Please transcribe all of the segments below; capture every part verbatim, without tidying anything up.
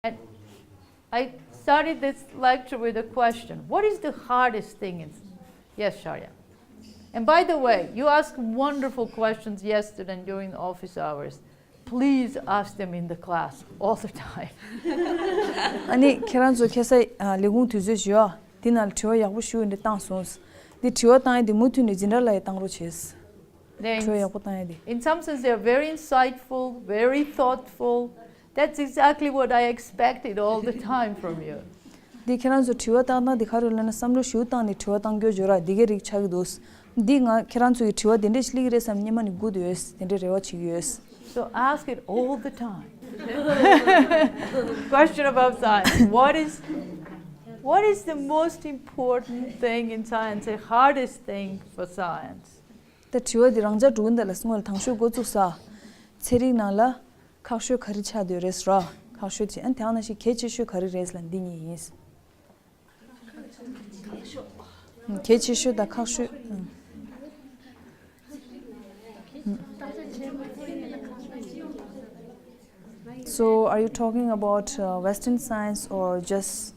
And I started this lecture with a question. What is the hardest thing in... Yes, Sharia. And by the way, you asked wonderful questions yesterday during the office hours. Please ask them in the class all the time. ཨ་ནི་ཁྱེད་རང་ཚོ་ཁ་སང་ལས་ཁུངས་དུས་ཚོད་ཞུ་ཨ། དེ་ནང་ལ་དྲི་བ་ཡག་པོ་ཞུ་ཡིན་དེ་བཏང་སོང་། འདི་དྲི་བ་བཏང་ཡ་དེ་མུ་མཐུད་ནས་འཛིན་གྲྭ་ལ་ཡང་བཏང་རོགས་བྱེད། དྲི་བ་ཡག་པོ་བཏང་ཡ་དེ། In some sense, they are very insightful, very thoughtful. That's exactly what I expected all the time from you. འདི་ཁྱེད་རང་ཚོ་དྲི་བ་བཏང་སྟངས་འདི་ག་རེ་ལབ་ན་བསམ་བློ་ཞིབ་བཏང་ནས་དྲི་བ་བཏང་རྒྱུ་བརྗོད་ར་འདི་གའི་རིགས་ཆགས་ཀྱི་འདུག་འདི་ང་ཁྱེད་རང་ཚོ་གི་དྲི་བ་འདི་འདྲས་ཤིག་སླེབས་ཀྱི་རེད་བསམ་སྙེ་མ་ནས་སྒུག་འདུག་འདི་འདྲས་རེ་བ་བྱེད་ཀྱི་ཡོད། So ask it all the time. Question about science. What is what is the most important thing in science, the hardest thing for science? ད་དྲི་བ་འདི་རང་འཇགས་འགྲོ་གི་འདུག་ལ་སྔོན་ལ་དང་ཤོས་འགོ་བཙུགས་ས། ཚན་རིག་ནང་ལ་ཁག་ཤོས་ག་རེ་ཆགས་བསྡད་རེད་ཟེར་ར། ཁག་ཤོས་དེ་ཨ་དེ་ནང་བཞིན་གལ་ཆེ་ཤོས་ག་རེ་རེད་ལ་འདི་གཉིས་ཡིན། གལ་ཆེ་ཤོས་དང་ཁག་ཤོས། So, are you talking about uh, Western science or just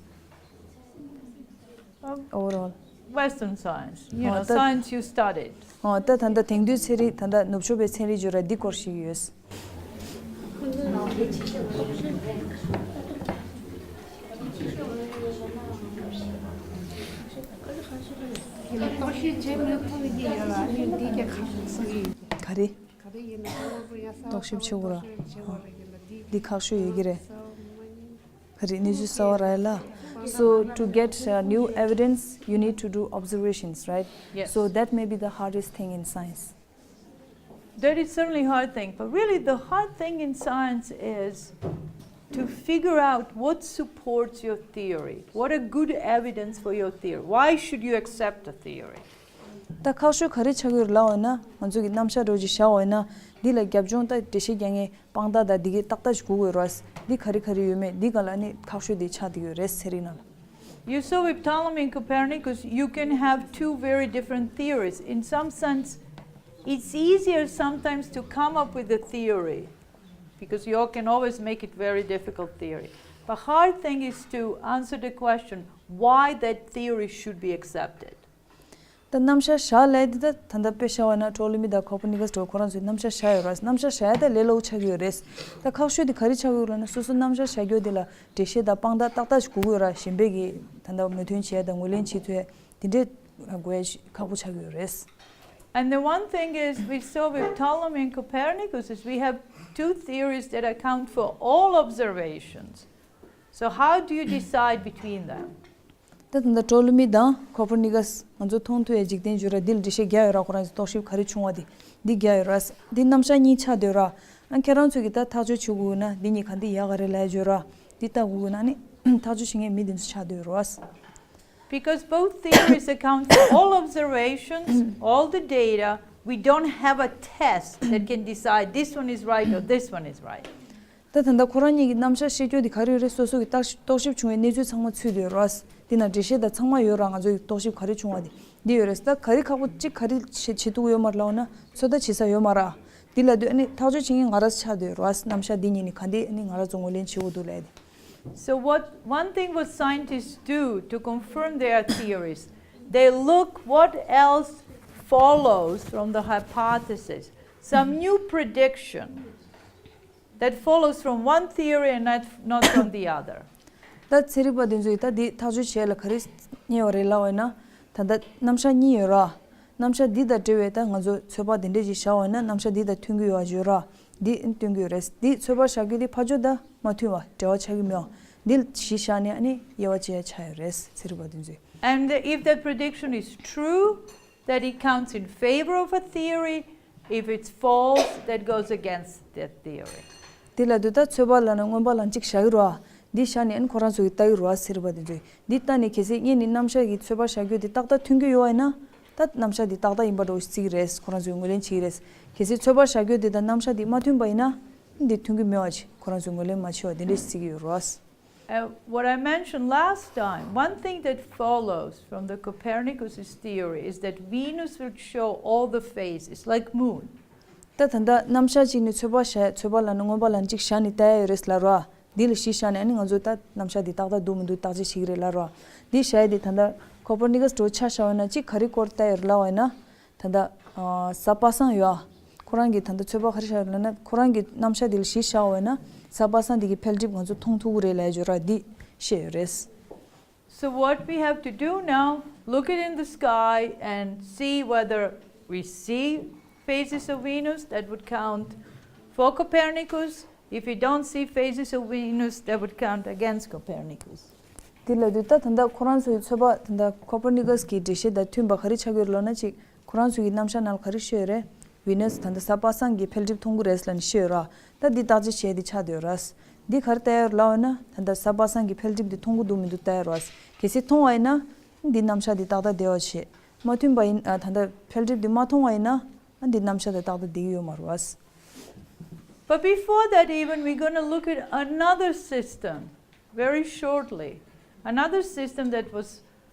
overall? Western science, you know, science you studied. ཨོ་ད་ད་ལྟ་དེང་དུས་ཚན་རིག་ད་ལྟ་ནུབ་ཕྱོགས་པའི་ཚན་རིག་བརྗོད་ར་འདི་སྐོར་ཞིག་ཡོད། ག་རེ། རྟོག་ཞིབ་བྱེད་དགོས་ར། འདི་ཁག་ཤོས་ཡོད་ཀྱི་རེད། ག་རེ་གནས་ཚུལ་གསར་བ་རག་ཡ་ལ། So to get uh, new evidence, you need to do observations, right? Yes. So that may be the hardest thing in science. That is certainly a hard thing, but really the hard thing in science is to figure out what supports your theory, what are good evidence for your theory, why should you accept a theory? ད་ཁག་ཤོས་ག་རེ་ཆགས་ཡོད་ལབ་འོ་ན་ང་ཚོ་གི་རྣམ་གཞག་འདྲ་ཅིག་བཞག་འོ་ན་འདི་ལ་རྒྱབ་ལྗོངས་ད་འགྲེལ་བཤད་རྒྱག་མཁན་དཔང་རྟགས་དང་འདི་གའི་ཏག་ཏག་ཅིག་དགོས་ཀྱི་ཡོད་རེད། འདི་ག་རེ་ག་རེ་ཡོད་མེད་འདི་ག་ལ་ནི་ཁག་ཤོས་འདི་ཆགས་བསྡད་ཡོད་རེད་ཚན་རིག་ནང་ལ། You saw with Ptolemy and Copernicus, you can have two very different theories. In some sense, it's easier sometimes to come up with a theory because you can always make it very difficult theory. But hard thing is to answer the question why that theory should be accepted. ད་རྣམ་གཞག་བཞག་ལས་འདི་ད་ད་ལྟ་དཔེ་བཞག་པ་ན་ཊོ་ལི་མི་དང་ཁོ་པར་ནི་ཀ་སི་འདྲ་ཁོ་རང་ཚོའི་རྣམ་གཞག་བཞག་ཡོད་རེད། རྣམ་གཞག་བཞག་ཡ་ད་ལས་སླ་པོ་ཆགས་ཀྱི་ཡོད་རེད། ད་ཁག་ཤོས་དེ་ག་རེ་ཆགས་ཀྱི་ཡོད་ལབ་ན་སོ་སོ་རྣམ་གཞག་བཞག་རྒྱུ་དེ་ལ་འགྲེལ་བཤད་དང་དཔང་རྟགས་ཏག་ཏག་ཞིག་དགོས་ཀྱི་ཡོད་ར། གཞན་པས་ཀྱི་ད་ལྟ་མོས་མཐུན་བྱས་དང་ངོས་ལེན་བྱེད་ཐུབ་ཡ་དེ་འདྲས་དགོས་ཡ་ཞིག་ཁག་པོ་ཆགས་ཀྱི་ཡོད་རེད། And the one thing is, we saw with Ptolemy and Copernicus is we have two theories that account for all observations. So how do you decide between them? ད་ད་ལྟ་ཊོ་ལི་མི་དང་ཁོ་པར་ནི་ཀ་སི་ང་ཚོ་མཐོང་ཐུབ་ཡ་འཇིག་རྟེན་བརྗོད་ར་འདི་ལ་འགྲེལ་བཤད་རྒྱག་ཡོད་ར། ཁོ་རང་ཚོ་རྟོག་ཞིབ་ག་རེ་བྱུང་བ་དེ་འདི་རྒྱག་ཡོད་ར། འདི་རྣམ་གཞག་གཉིས་ཆགས་བསྡད་ཡོད་ར། ཨ་ཁྱེད་རང་ཚོ་གིས་ད་ཐག་གཅོད་བྱེད་དགོས་ན་འདི་གཉིས་ག་འདི་ཡག་ག་རེད་ལབ་ཡ་བརྗོད་ར། འདི་ལྟ་དགོས་ན་ནི་ཐག་གཅོད་བྱེད་མཁན་མི་འདི་ཚོ་ཆགས་བསྡད་ཡོད་ར། Because both theories account for all observations, all the data, we don't have a test that can decide this one is right or this one is right. ད་ད་ལྟ་ཁོ་རང་གཉིས་ཀྱི་རྣམ་གཞག་བཤད་རྒྱུ་འདི་ག་རེ་ཡོད་རེད། སོ་སོ་གི་རྟགས་རྟོག་ཞིབ་བྱུང་བའི་གནས་ཚུལ་ཚང་མ་ཚུད་བསྡད་ཡོད་ར། འདི་ན་འགྲེལ་བཤད་དང་ཚང་མ་ཡོད་ར། ང་ཚོ་གི་རྟོག་ཞིབ་ག་རེ་བྱུང་བ་འདི་འདི་ཡོད་རེད། ད་ག་རེ་ཁག་པོ་གཅིག་ག་རེ་བྱེད་བྱེད་ཐུབ་ཡོད་མ་རེད་ལབ་ན་ཚོད་ལྟ་བྱེད་ས་ཡོད་མ་ར། འདི་ལབ་དུས་ཨ་ནི་ཐག་གཅོད་བྱེད་མཁན་ང་རང་ཆགས་བསྡད་ཡོད་ར། རྣམ་གཞག་འདི་གཉིས་ནི་ག་འདི་ཨ་ནི་ང་རང་ཚོ་ངོས་ལེན་བྱེད་དགོས་འདུག་ལབ་ཡ་དེ། So what one thing what scientists do to confirm their theories, they look what else follows from the hypothesis, some new prediction that follows from one theory and not, not from the other. ད་ཚན་རིག་པ་དེ་ཚོས་ད་འདི་ཐག་གཅོད་བྱེད་ཡ་ལ་ག་རེ་རྙེད་པ་རེད་ལབ་པ་ཡིན་ན། ད་ལྟ་རྣམ་གཞག་གཉིས་ཡོད་ར། རྣམ་གཞག་འདི་དང་འབྲེལ་བའི་ད་ང་ཚོ་ཚོད་དཔག་དེ་འདྲས་ཅིག་བཞག་པ་ཡིན་ན་རྣམ་གཞག་འདི་དང་མཐུན་གྱི་ཡོད་པ་ཡོད་ར། འདི་མཐུན་གྱི་ཡོད་རེད། འདི་ཚོད་དཔག་བཞག་རྒྱུ་འདི་ཕར་ཕྱོགས་དང་མ་མཐུན་པ་འབྲེལ་བ་ཆགས་ཀྱི་མེད་པ། འདི་གཞི་བཞག་ནས་ཨ་ནི་དབྱེ་བ་ཕྱེ་ཡ་ཆགས་ཡོད་རེད་ཚན་རིག་པ་དེ་ཚོས། And if that prediction is true, that it counts in favor of a theory. If it's false, that goes against that theory. དེ་ལ་དུས་ད་ཚོད་དཔག་ལབ་ན་མངོན་པ་ལམ་གཅིག་བཞག་གི་རེད་བ། འདི་བཞག་ནས་ཨ་ནི་ཁོ་རང་ཚོ་གིས་ལྟ་གི་རེད་བ་ཟེར་བ་དེ་ཚོས། འདི་ལྟ་ནས་གལ་སྲིད་ངས་ནི་རྣམ་གཞག་གི་ཚོད་དཔག་བཞག་རྒྱུ་དེ་ཏག་ཏག་མཐུན་གྱི་ཡོད་པ་ཡིན་ན། ད་རྣམ་གཞག་འདི་ཏག་ཏག་ཡིན་པ་འདྲ་བོ་ཞིག་བརྩི་གི་རེད། ཁོ་རང་ཚོས་ངོས་ལེན་བྱེད་ཀྱི་རེད། གལ་སྲིད་ཚོད་དཔག་བཞག་རྒྱུ་དེ་དང་རྣམ་གཞག་འདི་མ་མཐུན་པ་ཡིན་ན། འདི་མཐུན་གྱི་མེད་པ་ཅིག་ཁོ་རང་ཚོས་ངོས་ལེན་མ་བྱེད་པ་དེ་འདྲ་ཞིག་བརྩི་གི་ཡོད་རེད་བ། Uh, what I mentioned last time, one thing that follows from the Copernicus' theory is that Venus will show all the phases, like moon. ད་ད་ལྟ་རྣམ་གཞག་གཅིག་ནི་ཚོད་དཔག་བྱས་ཚོད་དཔག་ལབ་ན་མངོན་པ་ལམ་གཅིག་བཞག་ནས་ལྟ་ཡ་ཡོད་རེད་ལབ་ར། འདི་ལ་གཞི་བཞག་ནས་ཨ་ནི་ང་ཚོས་ད་རྣམ་གཞག་འདི་ཏག་ཏག་འདུག་མི་འདུག་བརྟག་དཔྱད་བྱེད་ཀྱི་རེད་ལབ་ར། འདི་བཞག་ཡས་དེ་ད་ལྟ་ཁོ་པར་ནི་ཀས་འདྲ་བོ་ཆ་བཞག་པ་ཡིན་ན་གཅིག་ག་རེ་སྐོར་བལྟ་ཡོད་རེད་ལབ་པ་ཡིན་ན། ད་ལྟ་ཨ་གཟའ་པ་སངས་ཡོད་ཨ། ཁོ་རང་གི་ད་ལྟ་ཚོད་དཔག་ག་རེ་བཞག་ཡོད་ལབ་ན་ཁོ་རང་གི་རྣམ་གཞག་འདི་ལ་གཞི་བཞག་པ་ཡིན་ན་གཟའ་པ་སངས་འདི་གི་འཕེལ་འགྲིབ་ང་ཚོ་མཐོང་ཐུབ་ཀྱི་རེད་ལབ་ཡས་ཡོད་ར། འདི་བཤད་ཡོད་རེད། So what we have to do now, look it in the sky and see whether we see phases of Venus, that would count for Copernicus. If we don't see phases of Venus, that would count against Copernicus. དེ་ལ་དུས་ད་ད་ལྟ་ཁོ་རང་ཚོའི་ཚོད་དཔག་ད་ལྟ་ཁོ་པར་ནི་ཀས་ཀྱི་འགྲེལ་བཤད་དང་མཐུན་པ་ག་རེ་ཆགས་ཀྱི་ཡོད་ལབ་ན་ཅིག་ཁོ་རང་ཚོའི་རྣམ་གཞག་ནང་ལ་ག་རེ་བཤད་ཡོད་རེད། ཝི་ནས་ད་ལྟ་གཟའ་པ་སངས་ཀྱི་འཕེལ་འགྲིབ་མཐོང་གི་རེད་ལབ་ནས་བཤད་ཡོད་ར། ད་འདི་བརྟག་དཔྱད་བྱས་ཏེ་ཆགས་བསྡད་ཡོད་ར། འདི་ག་རེ་བལྟ་ཡོད་ལབ་ན་ད་ལྟ་གཟའ་པ་སངས་ཀྱི་འཕེལ་འགྲིབ་འདི་མཐོང་གི་འདུག་མི་འདུག་བལྟ་ཡོད་ར། གལ་སྲིད་མཐོང་བ་ཡིན་ན་འདི་རྣམ་གཞག་འདི་ཏག་ཏག་བསྡད་པ་བྱེད། མ་མཐུན་པ་ཡིན་ཨ་ད་ལྟ་འཕེལ་འགྲིབ་འདི་མ་མཐོང་བ་ཡིན་ན་འདི་རྣམ་གཞག་འདི་ཏག་ཏག་བསྡད་ཀྱི་ཡོད་མ་རེད་བ། But before that, even we're going to look at another system very shortly. Another system that was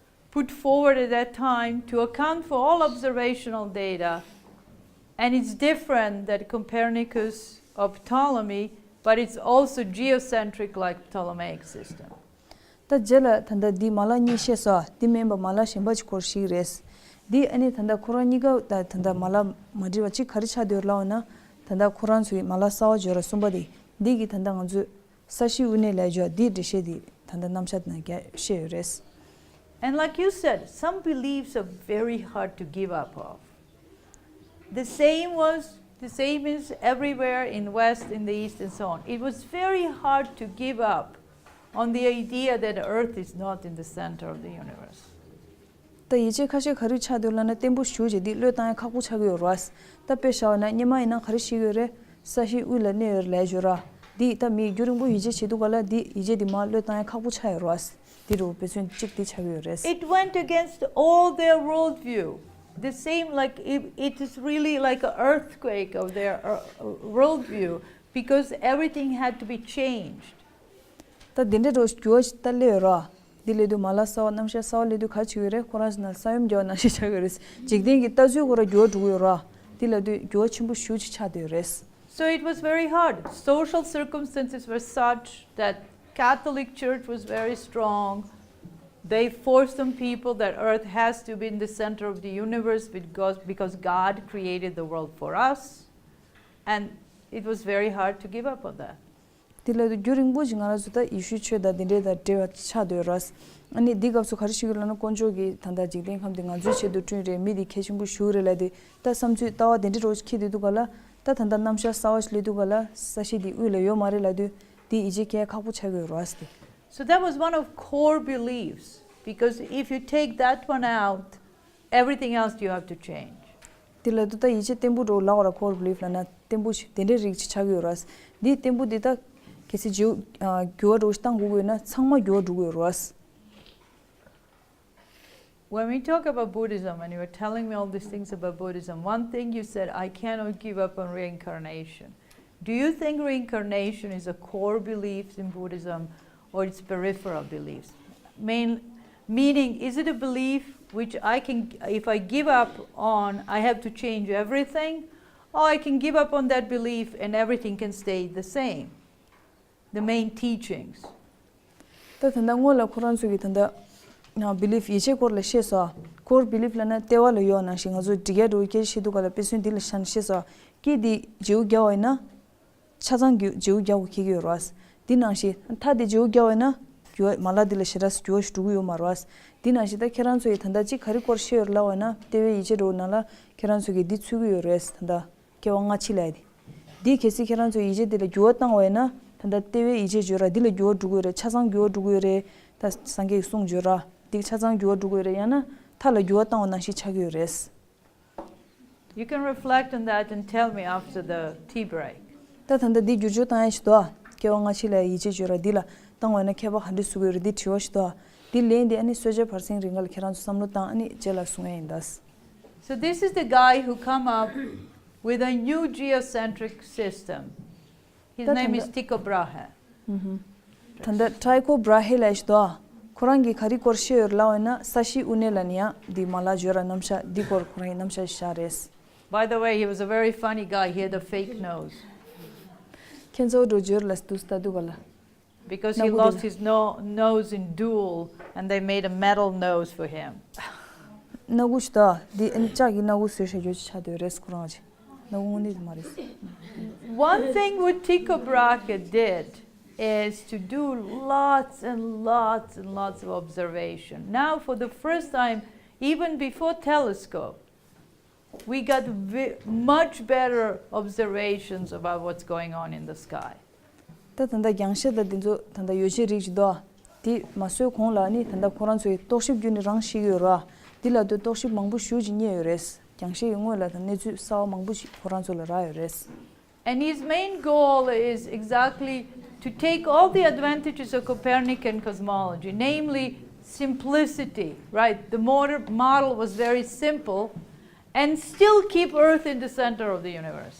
put forward at that time to account for all observational data, and it's different than Copernicus or Ptolemy, but it's also geocentric like Ptolemaic system. ད་རྗེས་ལ་ད་ལྟ་འདི་མ་ལག་གཉིས་བཤད་སོང་། འདི་མིན་པ་མ་ལག་གཞན་པ་ཅིག་སྐོར་ཞིག་རེད། འདི་ཨ་ནི་ད་ལྟ་ཁོ་རང་གཉིས་ཀ་ད་ད་ལྟ་མ་ལག་མ་འགྲིག་པ་གཅིག་ག་རེ་ཆགས་བསྡད་ཡོད་ལབ་ན། ད་ལྟ་ཁོ་རང་ཚོའི་མ་ལག་གསར་པ་བརྗོད་ར་གསུམ་པ་འདི། འདི་གིས་ད་ལྟ་ང་ཚོས་ས་གཤིས་དབུས་གནས་ལ་འཇོག་འདིའི་འགྲེལ་བཤད་འདི་ད་ལྟ་རྣམ་གཞག་ནང་བཤད་ཡོད་རེད། And like you said, some beliefs are very hard to give up of. The same was, the same is everywhere in West, in the East, and so on. It was very hard to give up on the idea that Earth is not in the center of the universe. ད་ཡིད་ཆེས་ཁ་ཤས་ག་རེ་ཆགས་འདུག་ལབ་ན་བརྟན་པོ་ཞེ་པོ་ཅིག་འདི་བློས་བཏང་ཡ་ཁག་པོ་ཆགས་ཀྱི་ཡོད་རེད་བ། ད་དཔེ་བཞག་པ་ན་སྔོན་མ་ཡིན་ན་ག་རེ་བཤད་ཀྱི་ཡོད་རེད། ས་གཞི་དབུས་ལ་གནས་ཡོད་རེད་ལབ་ཡ་ཡོད་ར། འདི་ད་མིས་རྒྱུན་རིང་པོ་ཡིད་ཆེས་བྱེད་དུས་ག་ལ་འདི་ཡིད་ཆེས་འདི་མར་བློས་བཏང་ཡ་ཁག་པོ་ཆགས་ཡོད་རེད་བ། འདི་རུ་དཔེ་མཚོན་གཅིག་འདི་ཆགས་ཀྱི་ཡོད་རེད། It went against all their worldview. The same, like, it, it is really like an earthquake of their uh, worldview because everything had to be changed. ད་འདི་འདྲའི་འགྲོ་འགྱུར་བ་ཞིག་ད་སླེབས་ཡོད་ར། འདི་སླེབས་དུས་མ་ལག་གསར་པ་རྣམ་གཞག་གསར་པ་སླེབས་དུས་ག་རེ་བྱེད་ཀྱི་ཡོད་རེད། ཁོ་རང་ཚོ་ན་ས་ཡོམ་རྒྱག་པ་ནང་བཞིན་ཆགས་ཀྱི་ཡོད་རེད། འཇིག་རྟེན་གྱི་ལྟ་ཚུལ་ཁོ་རང་འགྱུར་བ་འགྲོ་གི་ཡོད་ར། འདི་ལབ་དུས་འགྱུར་བ་ཆེན་པོ་ཞེ་པོ་ཅིག་ཆགས་བསྡད་ཡོད་རེད། So it was very hard. Social circumstances were such that Catholic Church was very strong. They forced on people that Earth has to be in the center of the universe because, because God created the world for us. And it was very hard to give up on that. དེ་ལ་རྒྱུན་རིང་པོ་ཞིག་ང་རང་ཚོ་ད་ཡེ་ཤུའི་ཆོས་དང་དེ་འདྲའི་དང་འབྲེལ་བ་ཆགས་བསྡད་ཡོད་རེད། ཨ་ནི་འདི་སྐབས་སུ་ག་རེ་ཞིག་ཡོད་ལབ་ན་དཀོན་མཆོག་གིས་ད་ལྟ་འཇིག་རྟེན་ཁམས་འདི་ང་ཚོའི་ཆེད་དུ་བསྐྲུན་རེད། མི་འདི་གལ་ཆེན་པོ་ཞེ་པོ་རེད་ལབ་དུས་ད་བསམ་ཚུལ་ལྟ་བ་དེ་འདྲའི་རོ་ཞིག་འཁྱེར་བསྡད་དུས་ག་ལ། ད་ད་ལྟ་རྣམ་གཞག་གསར་པ་ཞིག་སླེབས་དུས་ག་ལ་ས་གཞི་འདི་དབུས་ལ་ཡོད་མ་རེད་ལབ་དུས་འདི་ཡིད་ཆེས་བསྐྱེད་ཁག་པོ་ཆགས་ཀྱི་ཡོད་རེད་ཟེར་ཏེ། So that was one of core beliefs, because if you take that one out, everything else you have to change. དེ་ལ་དུ་ད་ཡིད་ཆེས་བརྟན་པོ་འགྲོ་ལབ་པ་ར་core belief ལབ་ན་བརྟན་པོ་ཞིག་དེ་འདྲའི་རིགས་ཅིག་ཆགས་ཀྱི་ཡོད་རེད། འདི་བརྟན་པོ་འདི་ད་གལ་སྲིད་འགྱུར་འགྱུར་བ་འགྲོ་ཞིག་བཏང་དགོས་ཀྱི་ཡོད་ན་ཚང་མ་འགྱུར་བ་འགྲོ་གི་ཡོད་རེད། When we talk about Buddhism, and you were telling me all these things about Buddhism, one thing you said, "I cannot give up on reincarnation." Do you think reincarnation is a core belief in Buddhism or it's peripheral beliefs? Main, meaning, is it a belief which I can, if I give up on, I have to change everything, or I can give up on that belief and everything can stay the same? The main teachings. ད་ད་ལྟ་སྔོན་ལ་ཁོ་རང་ཚོ་གི་ད་ལྟ་ན་belief ཡིད་ཆེས་སྐོར་ལ་བཤད་སོ། core belief ལབ་ན་ལྟེ་བ་ལ་ཡོད་ནང་བཞིན་ང་ཚོ་འགྲིག་ཡ་འགྲོ་སྐད་ཆ་བཤད་དུས་ག་ལ་དཔེ་མཚོན་འདི་ལ་བཞག་ནས་བཤད་སོ། སྐད་འདི་བརྗེ་པོ་རྒྱག་པ་ཡིན་ན། ཆ་ཚང་གི་བརྗེ་པོ་རྒྱག་དགོས་ཁེལ་གི་ཡོད་རེད། འདི་ནང་བཞིན་མཐའ་འདི་བརྗེ་པོ་རྒྱག་པ་ཡིན་ན། འགྱུར་བ་མ་ལག་འདི་ལ་ཞེ་དྲག་འགྱུར་བ་ཞིག་འགྲོ་གི་ཡོད་མ་རེད། འདི་ནང་བཞིན་ད་ཁྱེད་རང་ཚོ་ཡི་ད་ལྟ་གཅིག་ག་རེ་སྐོར་བཤད་ཡོད་ལབ་པ་ཡིན་ན་ལྟེ་བའི་ཡིད་ཆེས་འགྲོ་ནང་ལ་ཁྱེད་རང་ཚོ་གི་འདི་ཚུད་གི་ཡོད་རེད་ད་ལྟ། སྐྱེ་བ་སྔ་ཕྱི་ལབ་ཡ་དེ། འདི་གལ་སྲིད་ཁྱེད་རང་ཚོ་ཡིད་ཆེས་འདི་ལ་འགྱུར་བ་བཏང་བ་ཡིན་ན་ད་ལྟ་ལྟེ་བའི་ཡིད་ཆེས་བརྗོད་ར་འདི་ལ་འགྱུར་བ་འགྲོ་གི་ཡོད་རེད། ཆ་ཚང་འགྱུར་བ་འགྲོ་གི་ཡོད་རེད། ད་སངས་རྒྱས་ཀྱི་གསུང་བརྗོད་ར་འདི་ཆ་ཚང་འགྱུར་བ་འགྲོ་གི་ཡོད་རེད། ཡང་ན་མཐའ་ལ་འགྱུར་བ་བཏང་བ་ནང་བཞིན་ཆགས་ཀྱི་ཡོད་རེད། You can reflect on that and tell me after the tea break. ད་ད་ལྟ་འདི་བསྒྱུར་བཅོས་བཏང་ཡ་ཞིག་འདུག་སྐྱེ་བ་སྔ་ཕྱི་ལ་ཡིད་ཆེས་བརྗོད་ར་འདི་ལ་བཏང་བ་ཡིན་ན་ཁྱད་པར་ག་འདྲ་བཟོ་གི་ཡོད་རེད་འདི་དྲི་བ་ཞིག་འདུག་འདི་ལན་འདི་ཨ་ནི་གསོལ་ཇ་བར་གསེང་རིང་ག་ལ་ཁྱེད་རང་ཚོ་བསམ་བློ་བཏང་ཨ་ནི་རྗེས་ལ་གསུང་ཡ་ཡིན་ད། So this is the guy who come up with a new geocentric system. His name is Tycho Brahe. ད་ལྟ་Tycho Brahe ལབ་ཞིག་འདུག་ཁོ་རང་གིས་ག་རེ་སྐོར་བཤད་ཡོད་ལབ་པ་ཡིན་ན་ས་གཞིའི་དབུས་གནས་ལབ་ནི་ཡང་འདི་མ་ལག་བརྗོད་ར་རྣམ་གཞག་འདི་སྐོར་ཁོ་རང་གི་རྣམ་གཞག་ཞིག་བཞག་རེད། By the way, he was a very funny guy. He had a fake nose. ཁྱེད་ཚོ་འགྲོ་བརྗོད་ལ་སྟུ་སྟ་འདུག་ག་ལ། Because he lost his no- nose in duel and they made a metal nose for him. སྣ་ཁུག་ཞིག་ད་འདི་ཨ་ནི་ལྕགས་ཀྱི་སྣ་ཁུག་བཟོས་བཞག་རྒྱུ་ཅིག་ཆགས་བསྡད་ཡོད་རེད། ཁོ་རང་ཅིག་སྣ་ཁུག་དངོས་གནས་དེ་མ་རེད། One thing which Tycho Brahe did is to do lots and lots and lots of observation. Now, for the first time, even before telescope, we got ve- much better observations about what's going on in the sky. ད་ད་ལྟ་རྒྱང་ཤེལ་དང་དེ་ཚོ་ད་ལྟ་ཡོ་བྱད་རིགས་ཅིག་འདུག་དེ་མ་བཟོས་གོང་ལ་ནི་ད་ལྟ་ཁོ་རང་ཚོའི་རྟོག་ཞིབ་བརྒྱུད་ནས་རང་ཤེས་ཀྱི་ཡོད་ར། འདི་ལ་ལྟོས་རྟོག་ཞིབ་མང་པོ་ཞེ་ཅིག་རྙེད་ཡོད་རེད། རྒྱང་ཤེལ་གྱི་དངོས་ལ་ད་གནས་ཚུལ་གསར་བ་མང་པོ་ཞིག་ཁོ་རང་ཚོ་ལ་རག་ཡོད་རེད། And his main goal is exactly to take all the advantages of Copernican cosmology, namely simplicity, right? The model, model was very simple, and still keep Earth in the center of the universe.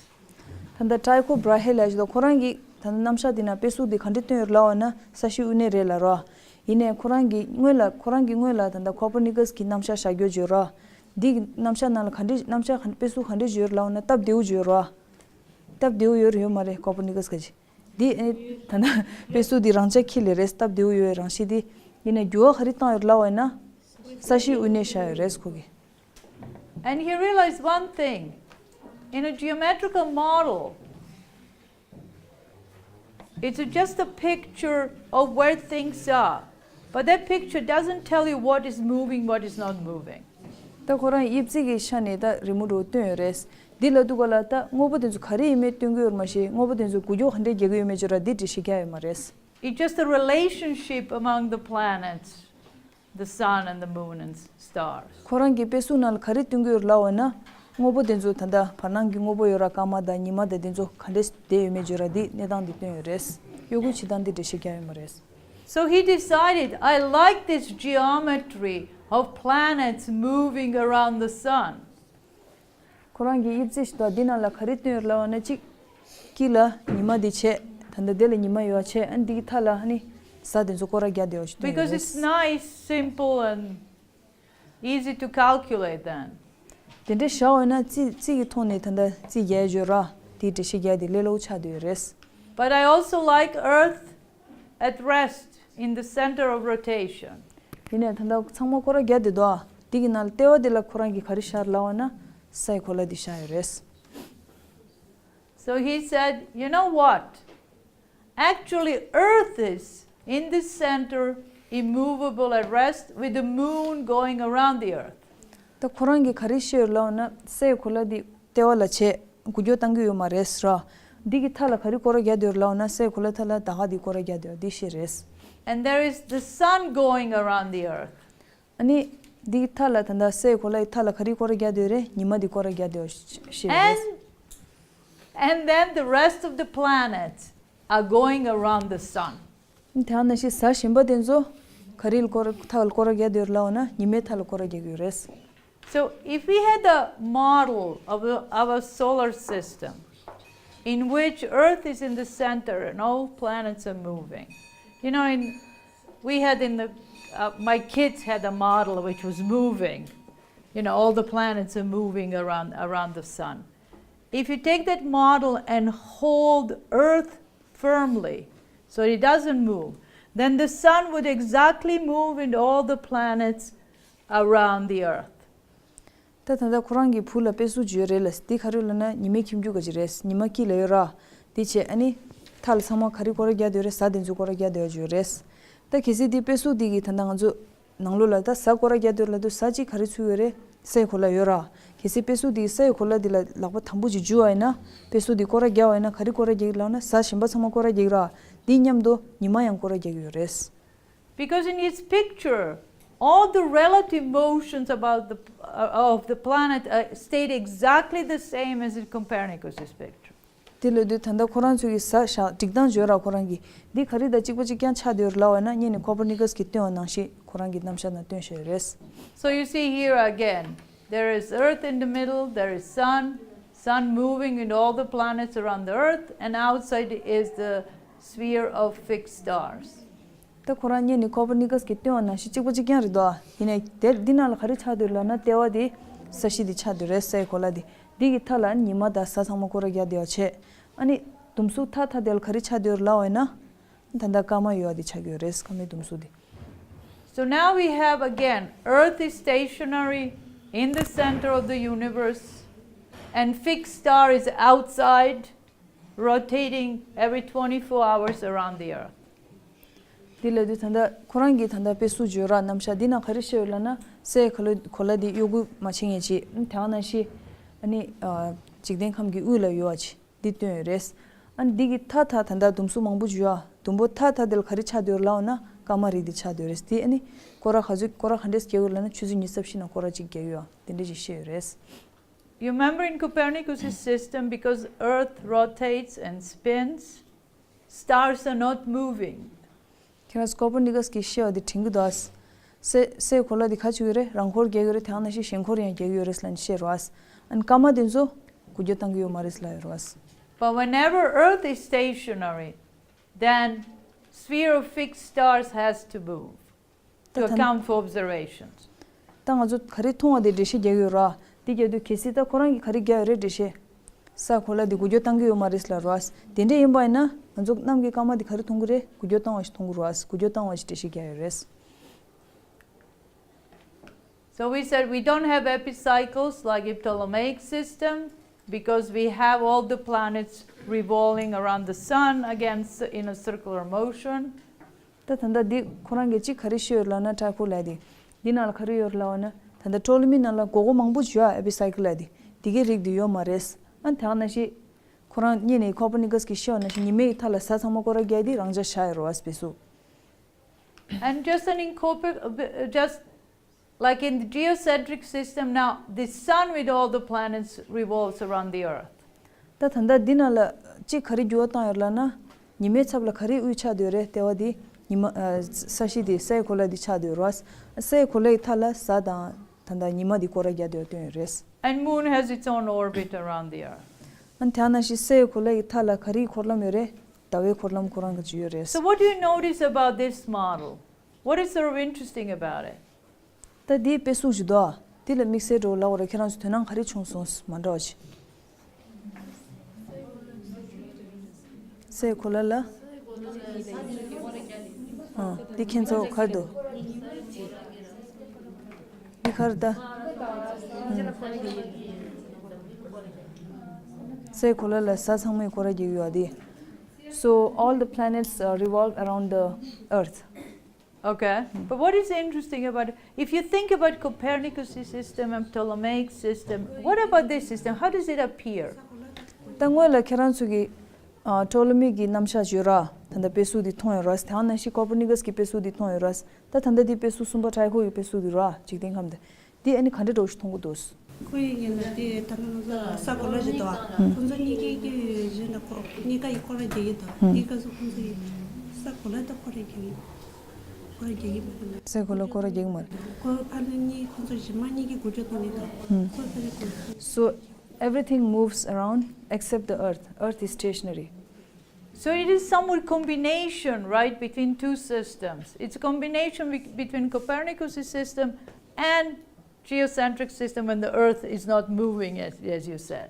ད་ལྟ་ཊའི་ཁོ་བྷ་ར་ཧེ་ལབ་ཡག་ཅིག་འདུག་ཁོ་རང་གིས་ད་ལྟ་རྣམ་གཞག་འདི་ན་དཔེ་གཟུགས་འདི་ག་འདྲས་སྟོན་ཡོད་ལབ་པ་ན་ས་གཞི་དབུས་གནས་རེད་ལབ་ར། ཡིན་ནའི་ཁོ་རང་གིས་དངོས་ལ་ཁོ་རང་གིས་དངོས་ལ་ད་ལྟ་ཁོ་པར་ནི་ཀ་སི་གི་རྣམ་གཞག་བཞག་རྒྱུ་བརྗོད་ར། འདི་གི་རྣམ་གཞག་ནང་ལ་ག་འདྲས་རྣམ་གཞག་ག་དཔེ་གཟུགས་ག་འདྲས་བརྗོད་ལབ་པ་ན་སྟབས་བདེ་བོ་བརྗོད་ར། སྟབས་བདེ་བོ་ཡོད་རེད་ཡོད་མ་རེད། ཁོ་པར་ནི་ཀ་སི་ག་ཅིག་འདི་ཨེ་ད་ལྟ་དཔེ་གཟུགས་འདི་རང་འཇགས་ཁྱི་ལས་རེད། སྟབས་བདེ་བོ་ཡོད་རང་བཞིན་འདི། ཡིན་ནའི་འགྱུར་བ་ག་རེ་བཏང་ཡོད་ལབ་པ་ན་ས་གཞི་དབུས་གནས་བཞག་ཡོད་རེད་ཁོ་གིས། And he realized one thing. In a geometrical model, it's just a picture of where things are. But that picture doesn't tell you what is moving, what is not moving. ད་ཁོ་རང་དབྱིབས་རྩིས་ཀྱི་ཆ་ནས་ད་རི་མོ་འདྲ་བོ་སྟོན་ཡོད་རེད། འདི་ལབ་དུས་ག་ལ་ད་དངོས་པོ་དེ་ཚོ་ག་རེ་ཡིན་མིན་སྟོན་གྱི་ཡོད་མ་ཤེས། དངོས་པོ་དེ་ཚོ་འགུལ་སྐྱོད་ག་འདྲས་རྒྱག་གི་ཡོད་མེད་བརྗོད་ར་འདི་འགྲེལ་བཤད་རྒྱག་ཡོད་མ་རེད། It's just the relationship among the planets, the sun and the moon and stars. ཁོ་རང་གིས་དཔེ་གཟུགས་ནང་ལ་ག་རེ་སྟོན་གྱི་ཡོད་ལབ་པ་ན། དངོས་པོ་དེ་ཚོ་ད་ལྟ་བར་སྣང་གི་དངོས་པོ་ཡོད་ར་སྐར་མ་དང་ཉི་མ་དང་དེ་ཚོ་ག་འདྲས་བསྡད་ཡོད་མེད་བརྗོད་ར་འདི་གནས་སྟངས་འདི་སྟོན་ཡོད་རེད། གཡོ་འགུལ་བྱེད་སྟངས་འདི་འགྲེལ་བཤད་རྒྱག་ཡོད་མ་རེད། So he decided, I like this geometry of planets moving around the sun. ཁོ་རང་གིས་དབྱིབས་རྩིས་ཤིག་འདུག་འདི་ནང་ལ་ག་རེ་སྟོན་ཡོད་ལབ་པ་ན་གཅིག་དཀྱིལ་ལ་ཉི་མ་འདི་བྱས། ད་ལྟ་འདི་ལ་ཉི་མ་ཡོད་བྱས། ཨ་ནི་འདི་གི་མཐའ་ལ་ཨ་ནི་གཟའ་དེ་ཚོ་སྐོར་ར་རྒྱག་བསྡད་ཡོད་ཅིག་སྟོན་ཡོད་Because རེད། It's nice, simple and easy to calculate then. དེ་འདྲ་བཞག་འོས་ན་རྩིས་རྩིས་ཀྱི་ཐོག་ནས་ད་ལྟ་རྩིས་རྒྱག་ཡ་བརྗོད་ར་དེའི་འགྲེལ་བཤད་རྒྱག་དེ་ལས་སླ་བོ་ཆགས་བསྡད་ཡོད་རེད། But I also like Earth at rest in the center of rotation. ཡིན་ནའི་ད་ལྟ་ཚང་མ་སྐོར་ར་རྒྱག་བསྡད་འདུག་ཨ། འདི་གི་ནང་ལ་ལྟེ་བ་འདི་ལ་ཁོ་རང་གིས་ག་རེ་བཞག་ལབ་པ་ན་སའི་གོ་ལ་འདི་བཞག་ཡོད་རེད། So he said, you know what? Actually, Earth is in the center, immovable at rest, with the moon going around the Earth. ད་ཁོ་རང་གིས་ག་རེ་བཤད་ཡོད་ལབ་ན་སའི་གོ་ལ་འདི་ལྟེ་བ་ལ་བྱས་འགུལ་སྐྱོད་བཏང་གི་ཡོད་མ་རེད་ཟེར་ར། འདི་གི་མཐའ་ལ་ག་རེ་སྐོར་ར་རྒྱག་བསྡད་ཡོད་ལབ་ན་སའི་གོ་ལ་མཐའ་ལ་ཟླ་བ་འདི་སྐོར་ར་རྒྱག་བསྡད་ཡོད་འདི་བཤད་རེད། And there is the sun going around the Earth. ཨ་ནི་འདི་གི་མཐའ་ལ་ད་ལྟ་སའི་གོ་ལའི་མཐའ་ལ་ག་རེ་སྐོར་ར་རྒྱག་བསྡད་ཡོད་རེད། ཉི་མ་འདི་སྐོར་ར་རྒྱག་བསྡད་ཡོད་བཤད་རེད། And And then the rest of the planets are going around the sun. དེ་ནང་བཞིན་གཟའ་གཞན་པ་དེ་ཚོ་ག་རེ་ལ་སྐོར་མཐའ་ལ་སྐོར་ར་རྒྱག་བསྡད་ཡོད་ལབ་ན་ཉི་མའི་མཐའ་ལ་སྐོར་ར་རྒྱག་གི་ཡོད་རེད། So if we had a model of a, of a solar system in which Earth is in the center and all planets are moving, you know, in, we had in the, uh, my kids had a model which was moving, you know, all the planets are moving around, around the sun. If you take that model and hold Earth firmly so it doesn't move, then the sun would exactly move and all the planets around the Earth. ད་ད་ལྟ་ཁོ་རང་གི་བུ་ལ་དཔེ་གཟུགས་བརྗོད་རེད་ལ། འདི་ག་རེ་ལབ་ན་ཉི་མའི་ཁྱིམ་རྒྱུད་ག་ཅིག་རེད། ཉི་མ་དཀྱིལ་ལ་ཡོད་ར། འདི་བྱས་ཨ་ནི་མཐའ་ལ་ཚང་མ་ག་རེ་སྐོར་ར་རྒྱག་བསྡད་ཡོད་རེད། གཟའ་དེ་ཚོ་སྐོར་ར་རྒྱག་བསྡད་ཡོད་རེད། ད་གལ་སྲིད་འདི་དཔེ་གཟུགས་འདི་གི་ད་ལྟ་ང་ཚོ་ནང་ལོགས་ལ་ད་གཟའ་སྐོར་ར་རྒྱག་བསྡད་ཡོད་ལབ་དུས་གཟའ་གཅིག་ག་རེ་ཚུད་ཡོད་རེད། སའི་གོ་ལ་ཡོད་ར། གལ་སྲིད་དཔེ་གཟུགས་འདི་གི་སའི་གོ་ལ་འདི་ལ་ལག་པ་དམ་པོ་ཅིག་འཇུ་བ་ཡིན་ན། དཔེ་གཟུགས་འདི་སྐོར་ར་རྒྱག་པ་ཡིན་ན་ག་རེ་སྐོར་ར་རྒྱག་གི་ལབ་ན་གཟའ་གཞན་པ་ཚང་མ་སྐོར་ར་རྒྱག་གི་ར། འདི་མཉམ་དུ་ཉི་མ་ཡང་སྐོར་ར་རྒྱག་གི་ཡོད་རེད། Because in his picture, all the relative motions about the, uh, of the planet, uh, stayed exactly the same as in Copernicus's picture. དེ་ལབ་དུས་ད་ལྟ་ཁོ་རང་ཚོ་གི་གཟའ་བཞག་སྒྲིག་སྟངས་བརྗོད་ར། ཁོ་རང་གིས་འདི་ག་རེ་དང་གཅིག་པ་གཅིག་རྐྱང་ཆགས་བསྡད་ཡོད་རེད་ལབ་པ་ན་སྔོན་ནས་ཁོ་པར་ནི་ཀ་སི་གིས་སྟོན་པ་ནང་བཞིན་ཁོ་རང་གི་རྣམ་གཞག་ནང་སྟོན་བཞག་ཡོད་རེད། So you see here again, there is Earth in the middle, there is sun, sun moving and all the planets around the Earth, and outside is the sphere of fixed stars. ད་ཁོ་རང་སྔོན་ནས་ཁོ་པར་ནི་ཀ་སི་གིས་སྟོན་པ་ནང་བཞིན་གཅིག་པ་གཅིག་རྐྱང་རེད་དོ། ཡིན་ནའི་དེ་འདི་ནང་ལ་ག་རེ་ཆགས་བསྡད་ཡོད་ལབ་ན་ལྟེ་བ་དེ་ས་གཞི་དེ་ཆགས་བསྡད་ཡོད་རེད། སའི་གོ་ལ་དེ། འདི་གི་མཐའ་ལ་ཉི་མ་དང་གཟའ་ཚང་མ་སྐོར་ར་རྒྱག་བསྡད་ཡོད་བྱས། ཨ་ནི་ཟླུམ་གཟུགས་མཐའ་མཐའ་དེ་ལ་ག་རེ་ཆགས་བསྡད་ཡོད་ལབ་པ་ཡིན་ན། ད་ལྟ་སྐར་མ་ཡོད་པ་དེ་ཆགས་ཀྱི་ཡོད་རེད། སྐར་མའི་ཟླུམ་གཟུགས་དེ། So now we have again, Earth is stationary in the center of the universe, and fixed star is outside, rotating every twenty-four hours around the Earth. དེ་ལབ་དུས་ད་ལྟ་ཁོ་རང་གི་ད་ལྟ་དཔེ་གཟུགས་བརྗོད་ར་རྣམ་གཞག་འདི་ན་ག་རེ་བཤད་ཡོད་ལབ་ན། སའི་གོ་ལ་གོ་ལ་འདི་གཡོ་འགུལ་མ་བྱེད་མཁན་ཅིག་དེ་ནང་བཞིན་ཨ་ནི་འཇིག་རྟེན་ཁམས་ཀྱི་དབུས་ལ་ཡོད་པ་ཅིག་འདི་སྟོན་ཡོད་རེད། ཨ་ནི་འདི་གི་མཐའ་མཐའ་ད་ལྟ་ཟླུམ་གཟུགས་མང་པོ་བརྗོད་ཨ། ཟླུམ་པོ་མཐའ་མཐའ་དེ་ལ་ག་རེ་ཆགས་བསྡད་ཡོད་ལབ་ན། སྐར་མ་རིགས་འདི་ཆགས་བསྡད་ཡོད་རེད། དེ་ཨ་ནི་སྐོར་ར་ག་ཚོད་སྐོར་ར་ག་འདྲས་རྒྱག་ཡོད་ལབ་ན། ཆུ་ཚོད་ཉི་ཤུ་རྩ་བཞི་ནང་སྐོར་ར་གཅིག་རྒྱག་ཡོད་ཨ། དེ་འདྲས་ཅིག་བཤད་ཡོད་རེད། You remember in Copernicus' system, because Earth rotates and spins, stars are not moving. ཁྱེད་རང་ཚོ་ཀོ་པར་ནི་ཀ་སི་གིས་བཤད་པ་དེ་དྲན་གྱི་འདུག་ཨ། སའི་སའི་གོ་ལ་དེ་ག་བྱེད་ཀྱི་རེད། རང་འཁོར་རྒྱག་གི་རེད། དེ་ནང་བཞིན་གཞན་འཁོར་ཡང་རྒྱག་གི་ཡོད་རེད་ལབ་ནས་བཤད་རོགས་ཨ། ཨ་ནི་སྐར་མ་དེ་ཚོ་འགུལ་སྐྱོད་བཏང་གི་ཡོད་མ་རེད་ལབ་ཡོད་རོགས་ཨ། But whenever Earth is stationary, then sphere of fixed stars has to move to account for observations. ད་ང་ཚོ་ག་རེ་མཐོང་བ་དེ་འགྲེལ་བཤད་རྒྱག་ཡོད་ར། དེ་རྒྱག་དུས་གལ་སྲིད་ད་ཁོ་རང་གིས་ག་རེ་རྒྱག་ཡོད་རེད་འགྲེལ་བཤད། སའི་གོ་ལ་འདི་འགུལ་སྐྱོད་བཏང་གི་ཡོད་མ་རེད་ལབ་རོགས་ཨ། དེ་འདྲ་ཡིན་པ་ཡིན་ན་ང་ཚོ་གནམ་གྱི་སྐར་མ་འདི་ག་རེ་མཐོང་གི་རེད། འགུལ་སྐྱོད་བཏང་བ་ཞིག་མཐོང་གི་རོགས་ཨ། འགུལ་སྐྱོད་བཏང་བ་ཞིག་འགྲེལ་བཤད་རྒྱག་ཡོད་རེད། So we said we don't have epicycles like in Ptolemaic system, because we have all the planets revolving around the sun against, in a circular motion. ད་ད་ལྟ་འདི་ཁོ་རང་གིས་གཅིག་ག་རེ་བཤད་ཡོད་ལབ་ན། ཊའི་ཁོ་ལབ་དེ་འདི་ནང་ལ་ག་རེ་ཡོད་ལབ་ན། ད་ལྟ་ཊོ་ལི་མི་ནང་ལ་སྒོར་སྒོར་མང་པོ་བརྗོད་ཨ། ཨེ་པི་སའི་ཀལ་ལབ་དེ་འདི་གའི་རིགས་འདི་ཡོད་མ་རེད། ཨ་ནི་དེ་ནང་བཞིན་ཁོ་རང་སྔོན་ནས་ཀོ་པར་ནི་ཀ་སི་གིས་བཤད་པ་ནང་བཞིན་ཉི་མའི་མཐའ་ལ་གཟའ་ཚང་མ་སྐོར་ར་རྒྱག་དེ་རང་འཇགས་བཞག་ཡོད་རོགས་ཨ། དཔེ་གཟུགས། And just an incorpor- uh, just like in the geocentric system now, the sun with all the planets revolves around the earth. ད་ད་ལྟ་འདི་ནང་ལ་གཅིག་ག་རེ་འགྱུར་བ་བཏང་ཡོད་ལབ་ན། ཉི་མའི་ཚབ་ལ་ག་རེ་དབུས་ཆགས་བསྡད་ཡོད་རེད། ལྟེ་བ་འདི་ཉི་མ་ཨ་ས་གཞི་འདི་སའི་གོ་ལ་འདི་ཆགས་བསྡད་ཡོད་རེད། སའི་གོ་ལའི་མཐའ་ལ་གཟའ་དང་ད་ལྟ་ཉི་མ་འདི་སྐོར་ར་རྒྱག་བསྡད་ཡོད་སྟོན་ཡོད་རེད། And moon has its own orbit around the earth. ཨ་ནི་དེ་ནང་བཞིན་སའི་གོ་ལའི་མཐའ་ལ་ག་རེའི་འཁོར་ལམ་ཡོད་རེད། ཟླ་བའི་འཁོར་ལམ་ཁོ་རང་གི་ཅིག་ཡོད་རེད། So what do you notice about this model? What is sort of interesting about it? ད་འདིའི་དཔེ་གཟུགས་ཅིག་འདུག་ཨ། འདི་ལ་དམིགས་བསལ་འདྲ་བོ་ལབ་དགོས་རེད། ཁྱེད་རང་ཚོ་དོ་སྣང་ག་རེ་བྱུང་སོང་། མ་འདྲ་བ་ཅིག་སའི་གོ་ལ་ལ། ཨ། འདི་ཁྱེད་ཚོ་ག་རེ་འདུག་འདི་ག་རེ་ད། ཨ། སའི་གོ་ལ་ལ་གཟའ་ཚང་མས་སྐོར་ར་རྒྱག་གི་ཡོད་ཨ་འདི། So all the planets uh, revolve around the earth. Okay, but what is interesting about it? If you think about Copernicus' system and Ptolemaic system, what about this system? How does it appear? ད་སྔོན་ལ་ཁྱེད་རང་ཚོ་གིས་ཨ་ཊོ་ལི་མི་གི་རྣམ་གཞག་བརྗོད་ར། ད་ལྟ་དཔེ་གཟུགས་འདི་མཐོང་ཡོད་ར། དེ་ནང་བཞིན་ཀོ་པར་ནི་ཀ་སི་གི་དཔེ་གཟུགས་འདི་མཐོང་ཡོད་ར། ད་ད་ལྟ་འདི་དཔེ་གཟུགས་གསུམ་པ་ཊའི་ཁོ་ཡི་དཔེ་གཟུགས་འདི་ར། འཇིག་རྟེན་ཁམས་འདི། འདི་ཨ་ནི་ག་འདྲ་འདྲ་བོ་ཞིག་མཐོང་གི་འདུག་ཁོ་ཡི་ཡིན་ན་དེ་ད་ང་ཚོ་ས་གོ་ལ་ཞིག་འདུག་ཨ། ཁོ་ཚོ་གཉིས་ཀའི་གི་གཞི་ན་ཁོ་གཉིས་ཀ་ཡི་སྐོར་ར་རྒྱག་གི་འདུག་འདི་ག་ཚོ་ཁོ་ཚོ་ཡི་ས་གོ་ལ་ད་སྐོར་ར་རྒྱག་གི་སྐོར་ར་རྒྱག་གི་མ་རེད། སའི་གོ་ལ་སྐོར་ར་རྒྱག་གི་མ་རེད། ཁོ་ཕར་ནི་གཉིས་ཁོ་ཚོ་གཞི་མ་གཉིས་ཀྱི་འགུལ་སྐྱོད་གཏོང་གི་འདུག་ཁོ་ཕར་ནི་སྐོར། So everything moves around except the earth. Earth is stationary. So it is somewhat combination, right, between two systems. It's a combination be- between Copernicus' system and geocentric system when the earth is not moving, as, as you said.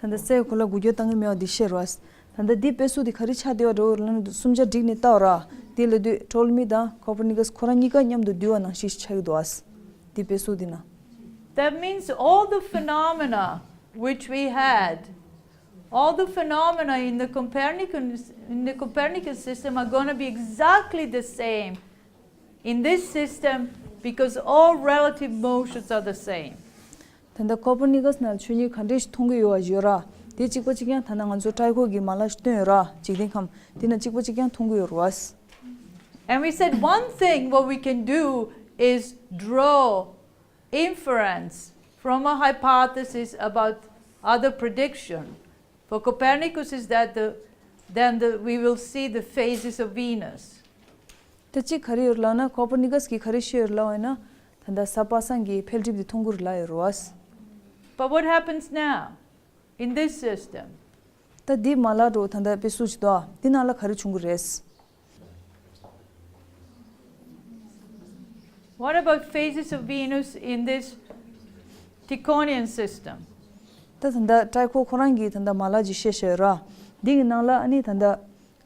ད་ལྟ་སའི་གོ་ལ་འགུལ་སྐྱོད་བཏང་གི་མེད་པ་འདི་བཤད་རོགས། ད་ལྟ་འདི་དཔེ་གཟུགས་འདི་ག་རེ་ཆགས་བསྡད་པ་འདྲ་བོ་ལབ་ན། གསུམ་ཆ་བསྒྲིགས་ནས་ལྟ་བ་ར། འདི་ལབ་དུས་ཊོ་ལི་མི་དང་ཀོ་པར་ནི་ཀ་སི་ཁོ་རང་གཉིས་ཀ་མཉམ་དུ་འདུས་པ་ནང་བཞིན་ཆགས་ཀྱི་འདུག་ཨ། འདི་དཔེ་གཟུགས་འདི་ན། That means all the phenomena which we had, all the phenomena in the Copernican, in the Copernican system are going to be exactly the same in this system, because all relative motions are the same. ད་ལྟ་ཀོ་པར་ནི་ཀ་སི་ནང་ཆོས་ཉིད་ག་འདྲས་ཤིག་མཐོང་གི་ཡོད་པ་བརྗོད་ར། དེ་གཅིག་པ་གཅིག་རྐྱང་། ད་ལྟ་ང་ཚོ་ཊའི་ཁོ་གི་མ་ལག་ཞིག་བཏོན་ཡོད་ར། འཇིག་རྟེན་ཁམས་འདི་ན་གཅིག་པ་གཅིག་རྐྱང་མཐོང་གི་ཡོད་རེད་བ། And we said one thing what we can do is draw inference from a hypothesis about other prediction. For Copernicus is that the, then the, we will see the phases of Venus. ད་གཅིག་ག་རེ་ཡོད་ལབ་ན། ཀོ་པར་ནི་ཀ་སི་གིས་ག་རེ་བཤད་ཡོད་ལབ་ཡིན་ན། ད་ལྟ་གཟའ་པ་སངས་ཀྱི་འཕེལ་འགྲིབ་འདི་མཐོང་གི་རེད་ལབ་ཡོད་རེད་བ། But what happens now in this system? ད་འདི་མ་ལག་འདྲ་བོ་ད་ལྟ་དཔེ་གཟུགས་ཅིག་འདུག་ཨ། འདི་ནང་ལ་ག་རེ་བྱུང་གི་རེད། What about phases of Venus in this Tychonian system? ད་ད་ལྟ་ཊའི་ཁོ་ཁོ་རང་གིས་ད་ལྟ་མ་ལག་ཅིག་བཤད་བཞག་ཡོད་ར། འདི་གི་ནང་ལ་ཨ་ནི་ད་ལྟ་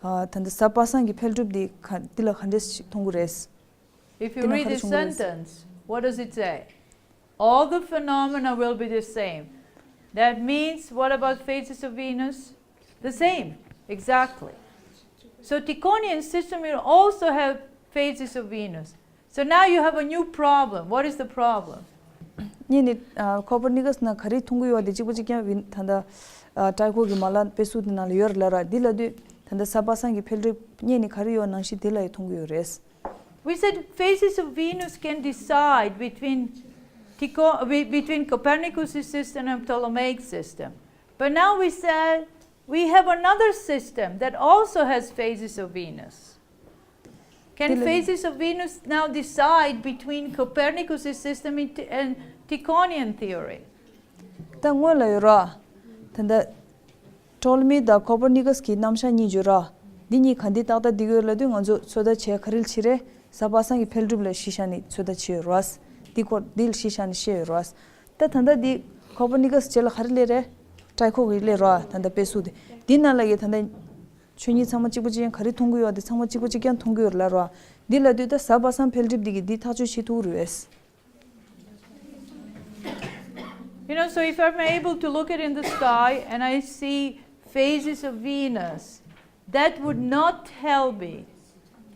ཨ། ད་ལྟ་གཟའ་པ་སངས་ཀྱི་འཕེལ་འགྲིབ་འདི་ག་འདི་ལ་ག་འདྲས་ཞིག་མཐོང་གི་རེད། If you འདི་ན་read ག་རེ་the བྱུང་གི་རེད། Sentence, what does it say? All the phenomena will be the same. That means, what about phases of Venus? The same, exactly. So Tychonian system will also have phases of Venus. So now you have a new problem. What is the problem? ངས་ནི་ཨ། ཀོ་པར་ནི་ཀ་སི་ནང་ག་རེ་མཐོང་གི་ཡོད་དེ་གཅིག་པ་གཅིག་རྐྱང་ཝིན་ད་ལྟ་ཨ། ཊའི་ཁོ་གི་མ་ལག་དཔེ་གཟུགས་དེ་ནང་ལ་ཡོད་རེད་ལབ་ར། འདི་ལབ་དུས་ད་ལྟ་གཟའ་པ་སངས་ཀྱི་འཕེལ་འགྲིབ་ངས་ནི་ག་རེ་ཡོད་ནང་བཞིན་དེ་ལ་ཡི་མཐོང་གི་ཡོད་རེད། We said phases of Venus can decide between Tycho, be- between Copernicus' system and Ptolemaic system. But now we said we have another system that also has phases of Venus. Can དེ་ལ་phases of Venus now decide between Copernicus' system and Ty- and Tychonian theory? ད་སྔོན་ལ་ཡོད་ར། ད་ལྟ་ཊོ་ལི་མི་དང་ཀོ་པར་ནི་ཀ་སི་གི་རྣམ་གཞག་གཉིས་ཡོད་ར། འདི་གཉིས་ག་འདི་ཏག་ཏག་འདི་གོ་ལབ་དུས་ང་ཚོ་ཚོད་ལྟ་བྱས་ག་རེ་བྱེད་རེད། གཟའ་པ་སངས་ཀྱི་འཕེལ་འགྲིབ་ལ་གཞི་བཞག་ནས་ཚོད་ལྟ་བྱས་ཡོད་ར། འདི་སྐོར་འདི་ལ་གཞི་བཞག་ནས་བཤད་ཡོད་ར། ད་ད་ལྟ་འདི་ཀོ་པར་ནི་ཀ་སི་རྗེས་ལ་ག་རེ་སླེབས་རེད། ཊའི་ཁོ་གི་སླེབས་ར། ད་ལྟ་དཔེ་གཟུགས་དེ་འདི་ནང་ལ་གི་ད་ལྟ་ཆོས་ཉིད་ཚང་མ་གཅིག་པ་གཅིག་རྐྱང་ག་རེ་མཐོང་གི་ཡོད་དེ་ཚང་མ་གཅིག་པ་གཅིག་རྐྱང་མཐོང་གི་ཡོད་ལབ་ར། འདི་ལབ་དུས་ད་གཟའ་པ་སངས་འཕེལ་འགྲིབ་འདི་གི་འདི་ཐག་གཅོད་བྱེད་ཐུབ་རེད། You know, so if I'm able to look at in the sky and I see phases of Venus, that would not tell me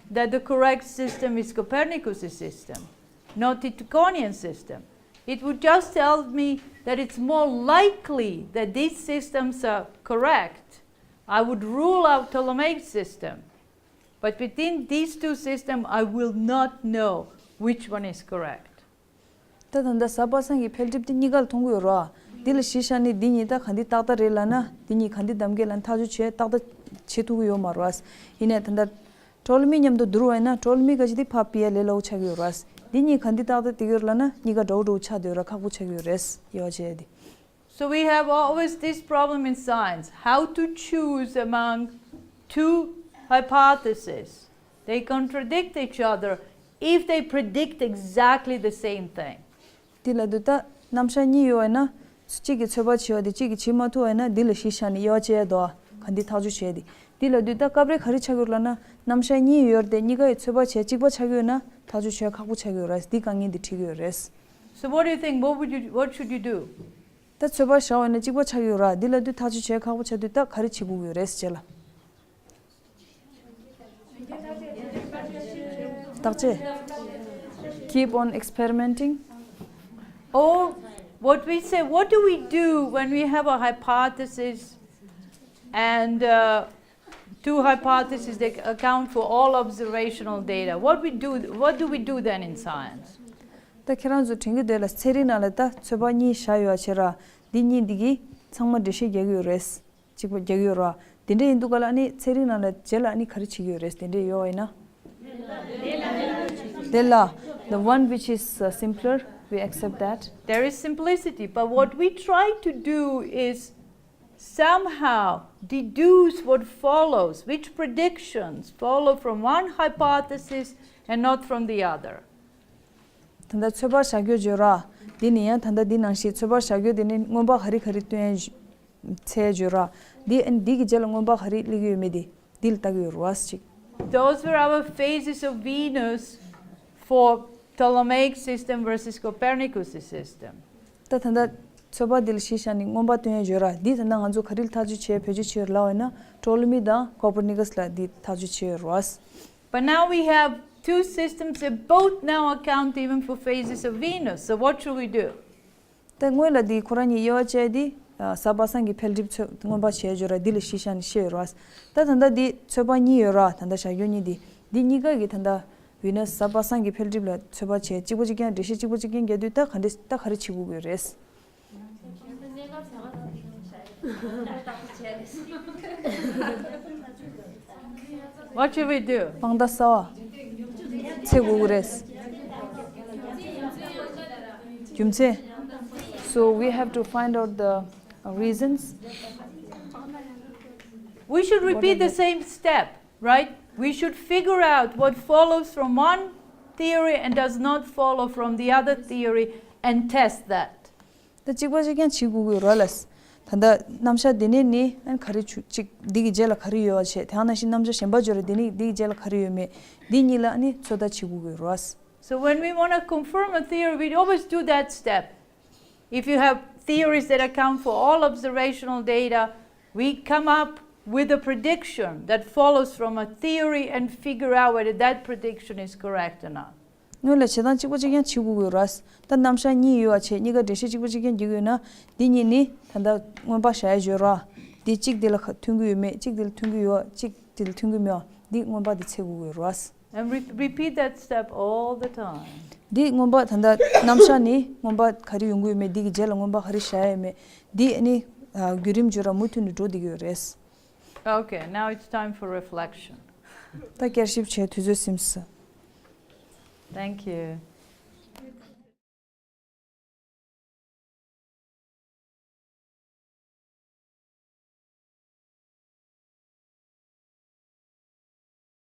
that the correct system is Copernicus' system, not the Tychonian system. It would just tell me that it's more likely that these systems are correct. I would rule out Ptolemaic system. But within these two systems, I will not know which one is correct. ད་ད་ལྟ་གཟའ་པ་སངས་ཀྱི་འཕེལ་འགྲིབ་དེ་གཉིས་ཀ་ལ་མཐོང་གི་ཡོད་ར། འདི་ལ་གཞི་བཞག་ནས་འདི་གཉིས་ད་ག་འདི་ཏག་ཏག་རེད་ལབ་ན་འདི་གཉིས་ག་འདི་གདམ་ག་ལབ་ན་ཐག་གཅོད་བྱས་ཏག་ཏག་བྱེད་ཐུབ་ཀྱི་ཡོད་མ་རེད་བ། ཡིན་ནའི་ད་ལྟ་ཊོ་ལི་མི་མཉམ་དུ་བསྡུར་བ་ཡིན་ན་ཊོ་ལི་མི་ག་ཅི་དེ་ཕ་པི་ཡ་ལས་སླ་བོ་ཆགས་ཀྱི་ཡོད་ར། འདི་གཉིས་ག་འདི་ཏག་ཏག་དེ་གི་ཡོད་ལབ་ན་གཉིས་ཀ་འདྲ་བོ་འདྲ་བོ་ཆགས་བསྡད་ཡོད་ར། ཁག་པོ་ཆགས་ཀྱི་ཡོད་རེད་ཡོ་བྱས་ཏེ། So we have always this problem in science, how to choose among two hypotheses. They contradict each other if they predict exactly the same thing. འདི་ལབ་དུས་ད་རྣམ་གཞག་གཉིས་ཡོད་ན་གཅིག་གིས་ཚོད་དཔག་བྱས་པ་དེ་གཅིག་གིས་བྱེད་མ་ཐུབ་པ་ཡིན་ན་འདི་ལ་གཞི་བཞག་ནས་ཡོ་བྱས་དོ་ག་འདི་ཐག་གཅོད་བྱས་ཏེ། འདི་ལབ་དུས་ད་སྐབས་རེ་ག་རེ་ཆགས་ཀྱི་ཡོད་ལབ་ན་རྣམ་གཞག་གཉིས་ཡོད་དེ་གཉིས་ཀ་ཡི་ཚོད་དཔག་བྱས་གཅིག་པ་ཆགས་ཀྱི་ཡོད་ན་ཐག་གཅོད་བྱས་ཁག་པོ་ཆགས་ཀྱི་ཡོད་རེད། འདི་དཀའ་ངལ་འདི་འཕྲད་ཀྱི་ཡོད་རེད། So what do you think? What would you, what should you do? ད་ཚོད་དཔག་བཞག་པ་ཡིན་ན་གཅིག་པ་ཆགས་ཀྱི་ཡོད་ར། འདི་ལབ་དུས་ཐག་གཅོད་བྱས་ཁག་པོ་ཆགས་དུས་ད་ག་རེ་བྱེད་དགོས་ཀྱི་ཡོད་རེད་ཟེར་ལ། བརྟག་དཔྱད། Keep on experimenting. Or what we say, what do we do when we have a hypothesis and uh, two hypotheses that account for all observational data? What we do, what do we do then in science? ད་ཁྱེད་རང་ཚོ་དྲན་གྱི་འདུག་ལ་ཚན་རིག་ནང་ལ་ད་ཚོད་དཔག་གཉིས་བཞག་ཡོད་བྱས་ར། འདི་གཉིས་འདི་གིས་ཚང་མ་འགྲེལ་བཤད་རྒྱག་གི་ཡོད་རེད། གཅིག་པ་རྒྱག་གི་ཡོད་ར། དེ་འདྲ་ཡིན་དུས་ག་ལ་ཨ་ནི་ཚན་རིག་ནང་ལ་རྗེས་ལ་ཨ་ནི་ག་རེ་བྱེད་ཀྱི་ཡོད་རེད། དེ་འདྲ་ཡོད་པ་ཡིན་ན། དེ་ལ་the one which is uh, simpler, we accept that. There is simplicity, but what we try to do is somehow deduce what follows, which predictions follow from one hypothesis and not from the other. ད་ལྟ་ཚོད་དཔག་བྱ་རྒྱུ་བརྗོད་ར། འདི་ནི་ཡང་ད་ལྟ་འདི་ནང་བཞིན་ཚོད་དཔག་བྱ་རྒྱུ་དེ་ནི་མངོན་པ་ག་རེ་ག་རེ་སྟོན་ཚད་བརྗོད་ར། འདི་འདི་གི་རྗེས་ལ་མངོན་པ་ག་རེ་སླེབས་ཀྱི་ཡོད་མེད་དེ་འདི་ལ་ལྟ་གི་ཡོད་རེད་བ་ཅིག Those were our phases of Venus for Ptolemaic system versus Copernicus system. ད་ད་ལྟ་ཚོད་དཔག་འདི་ལ་གཞི་བཞག་ནས་མངོན་པ་སྟོན་ཡ་བརྗོད་ར། འདི་ད་ལྟ་ང་ཚོ་ག་རེ་ལ་ཐག་གཅོད་བྱས་བེད་སྤྱོད་བྱས་ཡོད་ལབ་པ་ཡིན་ན་ཊོ་ལི་མི་དང་ཀོ་པར་ནི་ཀ་སི་ལ་འདི་ཐག་གཅོད་བྱས་ཡོད་རེད་བ། But now we have two systems that both now account even for phases of Venus. So what should we do? ད་སྔོན་ལ་འདི་ཁོ་རང་གཉིས་དབྱེ་བ་བཅད་དེ་གཟའ་པ་སངས་ཀྱི་འཕེལ་འགྲིབ་ཚོད་མངོན་པ་བྱས་བརྗོད་ར། འདི་ལ་གཞི་བཞག་ནས་བཤད་ཡོད་རེད་བ། ད་ད་ལྟ་འདི་ཚོད་དཔག་གཉིས་ཡོད་ར། ད་ལྟ་བྱ་རྒྱུ་གཉིས་འདི་འདི་གཉིས་ཀ་གི་ད་ལྟ་ཝི་ནས་གཟའ་པ་སངས་ཀྱི་འཕེལ་འགྲིབ་ལ་ཚོད་དཔག་བྱས་གཅིག་པ་གཅིག་རྐྱང་འགྲེལ་བཤད་གཅིག་པ་གཅིག་རྐྱང་རྒྱག་དུས་ད་ག་འདྲ་ད་ག་རེ་བྱེད་དགོས་ཀྱི་རེད། What should we do? དཔང་རྟགས་གསར་པ་འཚོལ་དགོས་ཀྱི་རེད། རྒྱུ་མཚན། So we have to find out the uh, reasons. We should repeat the same step, right? We should figure out what follows from one theory and does not follow from the other theory and test that. ད་གཅིག་པ་གཅིག་རྐྱང་བྱེད་དགོས་ཀྱི་རེད་ལ། ད་ ད་ལྟ་རྣམ་གཞག་དེ་ནས་ནི་ཨ་ནི་ག་རེ་བྱུང་གཅིག་འདི་གི་རྗེས་ལ་ག་རེ་ཡོད་པ་བྱས། དེ་ནང་བཞིན་རྣམ་གཞག་གཞན་པ་བརྗོད་ར་དེ་ནི་འདི་གི་རྗེས་ལ་ག་རེ་ཡོད་མེད་འདི་གཉིས་ལ་ཨ་ནི་ཚོད་ལྟ་བྱེད་དགོས་ཀྱི་རེད། So when we want to confirm a theory, we always do that step. If you have theories that account for all observational data, we come up with a prediction that follows from a theory and figure out whether that prediction is correct or not. སྔོན་ལ་བྱེད་སྟངས་གཅིག་པ་གཅིག་རྐྱང་བྱེད་དགོས་ཀྱི་རེད། ད་རྣམ་གཞག་གཉིས་ཡོད་པ་བྱས་གཉིས་ཀ་འགྲེལ་བཤད་གཅིག་པ་གཅིག་རྐྱང་རྒྱག་གི་ཡོད་ན་འདི་གཉིས་ནི་ད་ལྟ་མངོན་པ་བཞག་ཡ་བརྗོད་ར། འདི་གཅིག་འདི་ལ་མཐུན་གྱི་ཡོད་མེད་གཅིག་འདི་ལ་མཐུན་གྱི་ཡོད་གཅིག་འདི་ལ་མཐུན་གྱི་མེད་འདི་མངོན་པ་འདི་འཚོལ་དགོས་ཀྱི་རེད། And re- repeat that step all the time. འདི་མངོན་པ་ད་ལྟ་རྣམ་གཞག་ནི་མངོན་པ་ག་རེ་ཡོང་གི་ཡོད་མེད་འདི་གི་རྗེས་ལ་མངོན་པ་ག་རེ་བཞག་ཡ་ཡོད་མེད་འདི་ནི་ཨ་བརྒྱུད་རིམ་བརྗོད་ར་མུ་མཐུད་ནས་འགྲོ་བསྡད་ཀྱི་ཡོད་རེད། Okay, now it's time for reflection. ད་བསྐྱར་ཞིབ་བྱེད་དུས་ཚོད་ཟིན་སོང་། Thank you.